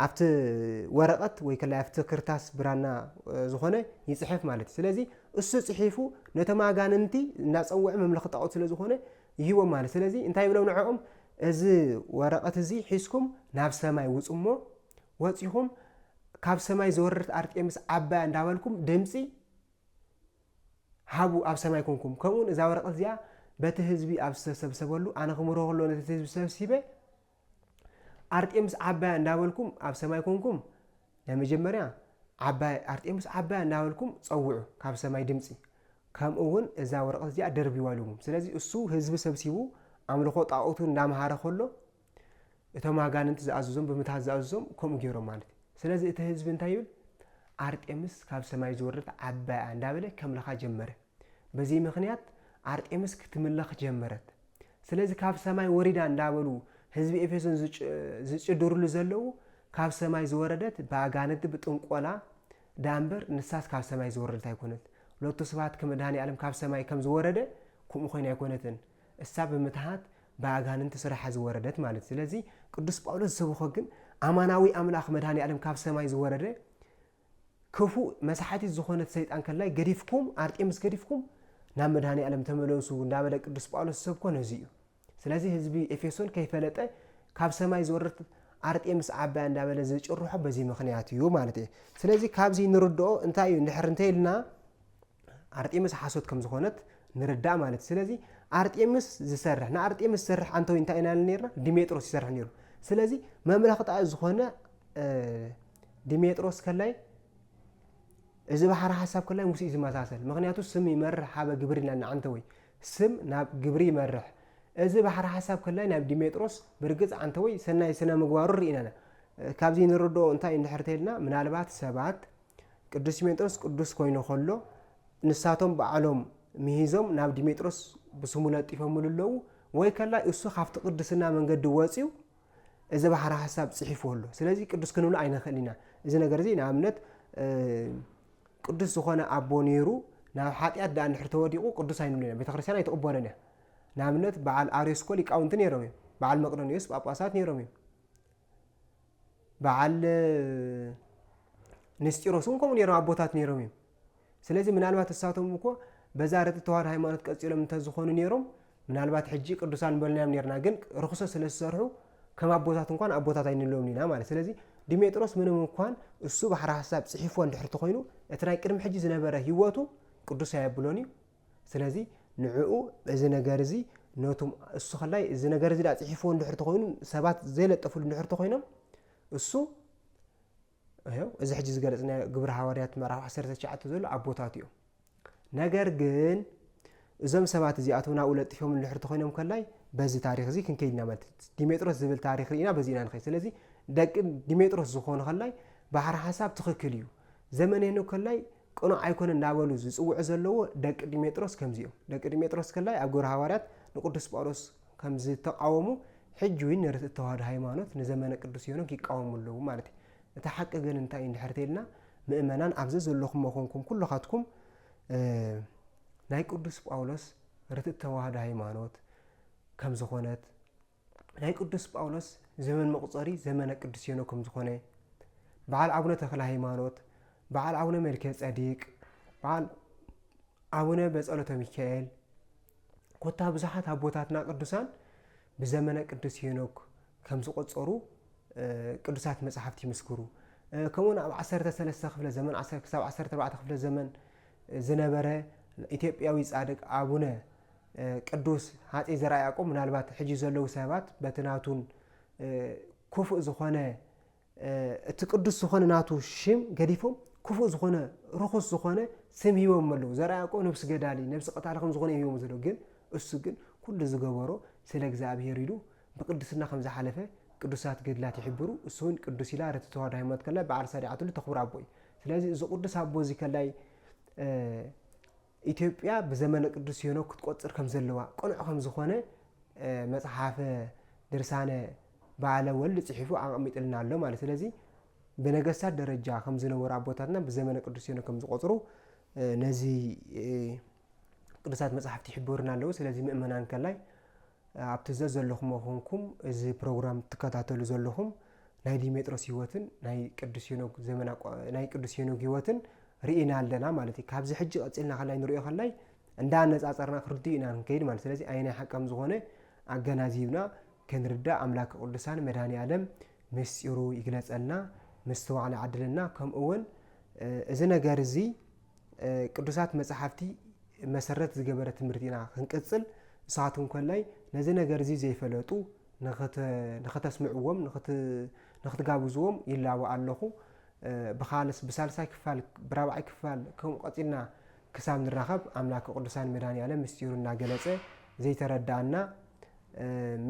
ኣብቲ ወረቐት ወይ ከላይ ኣብቲ ክርታስ ብራና፣ እ፣ ዝኾነ ይጽሕፍ ማለት እዩ። ስለዚ እሱ ጽሒፉ ነቶም ኣጋንንቲ እናጸውዐ መምለኺ ጣዖት ስለ ዝኾነ ይህቦም ማለት። ስለዚ እንታይ ይብሎም ንዕኦም? "እዚ ወረቐት እዚ ሒዝኩም ናብ ሰማይ ውጹ እሞ፣ ወጺኹም ካብ ሰማይ ዝወረደት ኣርጤምስ ዓባያ እንዳበልኩም ድምጺ ሃቡ ኣብ ሰማይ ኮንኩም። ከምኡውን እዛ ወረቐት እዚኣ በቲ ህዝቢ ኣብ ዝተሰብሰበሉ ኣነ ክምርሆ ከሎ ነቲ ህዝቢ ሰብሲበ ኣርጤምስ ዓባያ እንዳበልኩም ኣብ ሰማይ ኮንኩም ናይ መጀመርያ ዓባይ፣ ኣርጤምስ ዓባያ እንዳበልኩም ጸውዑ ካብ ሰማይ ድምጺ፣ ከምኡ እውን እዛ ወረቐት እዚኣ ደርብይዋ" ኢሎምዎም። ስለዚ እሱ ህዝቢ ሰብሲቡ ኣምልኾ ጣኦቱ እንዳምሃረ ከሎ እቶም ኣጋንንቲ ዝኣዘዞም፣ ብምትሃት ዝኣዘዞም ከምኡ ገይሮም ማለት እዩ። ስለዚ እቲ ህዝቢ እንታይ ይብል? ኣርጤምስ ካብ ሰማይ ዝወረደት ዓባያ እንዳበለ ከምልኻ ጀመረ። በዚ ምኽንያት ኣርጤምስ ክትምለኽ ጀመረት። ስለዚ ካብ ሰማይ ወሪዳ እንዳበሉ ህዝቢ ኤፌሶን ዝጭ-፣ ዝጭድርሉ ዘለዉ ካብ ሰማይ ዝወረደት ብኣጋንንቲ ብጥንቆላ ደኣ እምበር ንሳስ ካብ ሰማይ ዝወረደት ኣይኮነት። ሎቱ ስብሐት ከመድኃኔ ዓለም ካብ ሰማይ ከም ዝወረደ ከምኡ ኮይና ኣይኮነትን። እሳ ብምትሃት ብኣጋንንቲ ስራሓ ዝወረደት ማለት። ስለዚ ቅዱስ ጳውሎስ ዝሰብኾ ግን ኣማናዊ ኣምላኽ መድኃኔ ዓለም ካብ ሰማይ ዝወረደ ክፉእ መሳሕቲት ዝኾነት ሰይጣን ከላይ ገዲፍኩም፣ ኣርጤምስ ገዲፍኩም ናብ መድኃኔ ዓለም ተመለሱ እንዳበለ ቅዱስ ጳውሎስ ዝሰብኮ ነዚ እዩ። ስለዚ ህዝቢ ኤፌሶን ከይፈለጠ ካብ ሰማይ ዝወረደት ኣርጤምስ ዓባይ እንዳበለ ዝጭርሖ በዚ ምኽንያት እዩ ማለት እዩ። ስለዚ ካብዚ ንርድኦ እንታይ እዩ እንድሕር እንተይልና ኣርጤምስ ሓሶት ከም ዝኾነት ንርዳእ ማለት እዩ። ስለዚ ኣርጤምስ ዝሰርሕ ንኣርጤምስ ዝሰርሕ ኣንተወይ እንታይ ኢና ነርና? ዲሜጥሮስ ይሰርሕ ነይሩ። ስለዚ መምለኽታ ዝኾነ ዲሜጥሮስ ከላይ እዚ ባሕሪ ሓሳብ ከላይ ምስ እዩ ዝመሳሰል። ምኽንያቱ ስም ይመርሕ ሓበ ግብር ኢልና ንዓንተወይ ስም ናብ ግብሪ ይመርሕ። እዚ ባሕሪ ሓሳብ ከላይ ናብ ዲሜጥሮስ ብርግጽ ዓንተወይ ሰናይ ስነ ምግባሩ ርኢናና። ካብዚ ንርድኦ እንታይ እንድሕር ተልና ምናልባት ሰባት ቅዱስ ዲሜጥሮስ ቅዱስ ኮይኑ ከሎ ንሳቶም ባዕሎም ምሂዞም ናብ ዲሜጥሮስ ብስሙ ለጢፎምሉ ኣለዉ። ወይ ከላይ እሱ ካብቲ ቅድስና መንገዲ ወፂኡ እዚ ባሕሪ ሓሳብ ጽሒፍዎ ኣሎ። ስለዚ ቅዱስ ክንብሎ ኣይንኽእል ኢና። እዚ ነገር እዚ ንኣብነት ቅዱስ ዝኾነ ኣቦ ነይሩ ናብ ሓጢኣት ደኣ እንድሕር ተወዲቑ ቅዱስ ኣይንብሎ ኢና። ቤተክርስትያን ኣይትቕበሎን እያ። ንኣብነት በዓል ኣርዮስ እኮ ሊቃውንቲ ነይሮም እዮም። በዓል መቅዶንዮስ ጳጳሳት ነይሮም እዮም። በዓል ንስጢሮስ እውን ከምኡ ነይሮም ኣቦታት ነይሮም እዮም። ስለዚ ምናልባት እሳቶም እኮ በዛ ርትዕት ተዋህዶ ሃይማኖት ቀጺሎም እንተዝኾኑ ነይሮም ምናልባት ሕጂ ቅዱሳን በልናዮም ነይርና፣ ግን ርኽሶ ስለ ዝሰርሑ ከም ኣቦታት እንኳን ኣቦታት ኣይንብሎም ኢና ማለት። ስለዚ ዲሜጥሮስ ምንም እንኳን እሱ ባሕሪ ሓሳብ ጽሒፍዎ እንድሕር ተኾይኑ እቲ ናይ ቅድሚ ሕጂ ዝነበረ ህይወቱ ቅዱስ ኣየብሎን እዩ። ስለዚ ንዕኡ እዚ ነገር እዚ ነቱም እሱ ከላይ እዚ ነገር እዚ ዳ ጽሒፍዎ እንድሕር ተኾይኑ ሰባት ዘይለጠፉሉ እንድሕር ተኾይኖም እሱ እዚ ሕጂ ዝገለጽናዮ ግብሪ ሃዋርያት ምዕራፍ ዓሰርተ ትሽዓተ ዘሎ ኣቦታት እዮም። ነገር ግን እዞም ሰባት እዚኣቶም ናብኡ ለጢፎም እንድሕር ተኾይኖም ከላይ በዚ ታሪኽ እዚ ክንከይድ ኢና ማለት እዩ። ዲሜጥሮስ ዝብል ታሪኽ ርኢና በዚ ኢና ንኸይድ። ስለዚ ደቂ ዲሜጥሮስ ዝኾኑ ከላይ ባሕሪ ሓሳብ ትኽክል እዩ። ዘመነ ሄኖክ ከላይ ቅኑዕ ኣይኮነ እንዳበሉ ዝጽውዑ ዘለዎ ደቂ ዲሜጥሮስ ከምዚኦም። ደቂ ዲሜጥሮስ ከላይ ኣብ ግብሪ ሃዋርያት ንቅዱስ ጳውሎስ ከም ዝተቃወሙ ሕጂ እውን ንርትዕት ተዋህዶ ሃይማኖት ንዘመነ ቅዱስ ሄኖክ ይቃወሙ ኣለዉ ማለት እዩ። እቲ ሓቂ ግን እንታይ እዩ እንድሕር ተይልና ምእመናን ኣብዚ ዘለኹም መኾንኩም ኩልኻትኩም ናይ ቅዱስ ጳውሎስ ርትዕት ተዋህዶ ሃይማኖት ከም ዝኾነት ናይ ቅዱስ ጳውሎስ ዘመን መቁጸሪ ዘመነ ቅዱስ ሄኖክ ከም ዝኾነ በዓል ኣቡነ ተክለ ሃይማኖት በዓል ኣቡነ መልከ ጸዲቅ በዓል ኣቡነ በጸሎተ ሚካኤል ኮታ ብዙሓት ኣቦታትና ቅዱሳን ብዘመነ ቅዱስ ሄኖክ ከም ዝቆጸሩ ቅዱሳት መጽሓፍቲ ይምስክሩ። ከምኡውን ኣብ ዓሰርተ ሰለስተ ክፍለ ዘመን ክሳብ ዓሰርተ ኣርባዕተ ክፍለ ዘመን ዝነበረ ኢትዮጵያዊ ጻድቅ ኣቡነ ቅዱስ ሃፀይ ዘርዓ ያዕቆብ ምናልባት ሕጂ ዘለዉ ሰባት በቲ ናቱን ክፉእ ዝኾነ እቲ ቅዱስ ዝኾነ ናቱ ሽም ገዲፎም ክፉእ ዝኾነ ርኹስ ዝኾነ ስም ሂቦም ኣለዉ። ዘርዓ ያዕቆብ ነብሲ ገዳሊ ነብሲ ቀታሊ ከም ዝኾነ እዮም ሂቦም ዘለዉ። ግን እሱ ግን ኩሉ ዝገበሮ ስለ እግዚኣብሔር ኢሉ ብቅድስና ከም ዝሓለፈ ቅዱሳት ገድላት ይሕብሩ። እሱ እውን ቅዱስ ኢላ ርትዕት ተዋህዶ ሃይማኖት ከላይ በዓል ሳዲዓትሉ ተኽብር ኣቦ እዩ። ስለዚ እዚ ቅዱስ ኣቦ እዚ ከላይ ኢትዮጵያ ብዘመነ ቅዱስ ሄኖክ ክትቆጽር ከም ዘለዋ ቅኑዕ ከም ዝኾነ መጽሓፈ ድርሳነ በዓለ ወልድ ጽሒፉ ኣቐሚጥልና ኣሎ ማለት። ስለዚ ብነገስታት ደረጃ ከም ዝነበሩ ኣቦታትና ብዘመነ ቅዱስ ሄኖክ ከም ዝቆጽሩ ነዚ ቅዱሳት መጽሓፍቲ ይሕብሩና ኣለዉ። ስለዚ ምእመናን ከላይ ኣብ ትእዛዝ ዘለኹም መኾንኩም እዚ ፕሮግራም ትከታተሉ ዘለኹም ናይ ዲሜጥሮስ ህይወትን ናይ ቅዱስ ሄኖክ ዘመን ኣቋ- ናይ ቅዱስ ሄኖክ ህይወትን ርኢና ኣለና ማለት እዩ። ካብዚ ሕጂ ቀጺልና ከላይ ንሪኦ ከላይ እንዳ ኣነጻጸርና ክርድኡ ኢና ንከይድ ማለት። ስለዚ ኣየናይ ሓቂ ከም ዝኾነ ኣገናዚብና ክንርዳእ ኣምላክ ቅዱሳን መድኃኔ ዓለም ምስጢሩ ይግለጸልና፣ ምስትዋዕል ይዓድለና። ከምኡ እውን እዚ ነገር እዚ ቅዱሳት መጽሓፍቲ መሰረት ዝገበረ ትምህርቲ ኢና ክንቅጽል። ንስኻትኩም ከላይ ነዚ ነገር እዚ ዘይፈለጡ ንኸተ- ንኸተስምዕዎም ንኽት- ንኽትጋብዝዎም ይላቦ ኣለኹ። ብኻልስ ብሳልሳይ ክፋል ብራብዓይ ክፋል ከምኡ ቀጺልና ክሳብ ንራኸብ ኣምላክ ቅዱሳን መድኃኔ ዓለም ምስጢሩ እናገለጸ ዘይተረዳኣና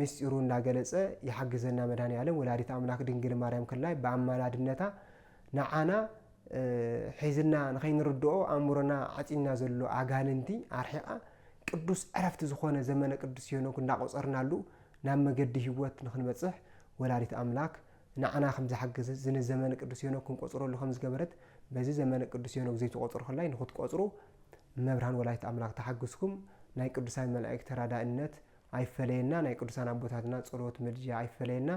ምስጢሩ እናገለጸ ይሓግዘና። መድኃኔ ዓለም ወላዲት ኣምላክ ድንግል ማርያም ከላይ ብኣማላድነታ ንዓና ሒዝና ንኸይንርድኦ ኣእምሮና ዓጺና ዘሎ ኣጋንንቲ ኣርሒቓ ቅዱስ ዕረፍቲ ዝኾነ ዘመነ ቅዱስ ሄኖክ እንዳቆጸርናሉ ናብ መገዲ ህይወት ንኽንበጽሕ ወላዲት ኣምላክ ንዓና ከም ዝሓገዘት ዝን ዘመነ ቅዱስ ሄኖክ ክንቆጽረሉ ከም ዝገበረት በዚ ዘመነ ቅዱስ ሄኖክ ዘይትቆጽሩ ከላይ ንኽትቆጽሩ መብርሃን ወላዲት ኣምላክ ተሓግዝኩም። ናይ ቅዱሳን መላእክት ተራዳእነት ኣይፈለየና፣ ናይ ቅዱሳን ኣቦታትና ጸሎት ምልጃ ኣይፈለየና።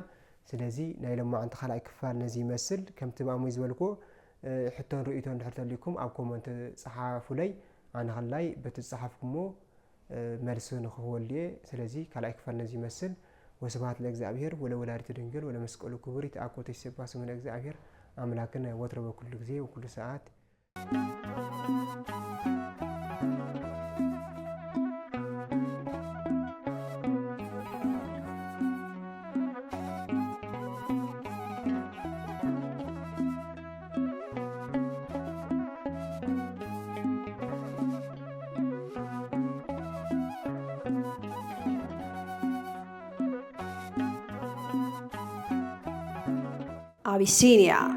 ስለዚ ናይ ሎማዓንቲ ካልኣይ ክፋል ነዚ ይመስል። ከምቲ ብኣሞይ ዝበልኩዎ ሕቶን ርእይቶን ድሕር ተልይኩም ኣብ ኮመንት ጸሓፉለይ። ኣነ ከላይ በቲ ዝጸሓፍኩሞ መልሲ ንኽህበሉ እየ። ስለዚ ካልኣይ ክፋል ነዚ ይመስል። ወስብሐት ለእግዚኣብሔር ወለወላዲቱ ድንግል ወለመስቀሉ ክቡር። ይትአኮ ተይሴባ ስሙ ለእግዚኣብሔር አምላክነ ወትሮ በኩሉ ጊዜ ወኩሉ ሰዓት። Abyssinia,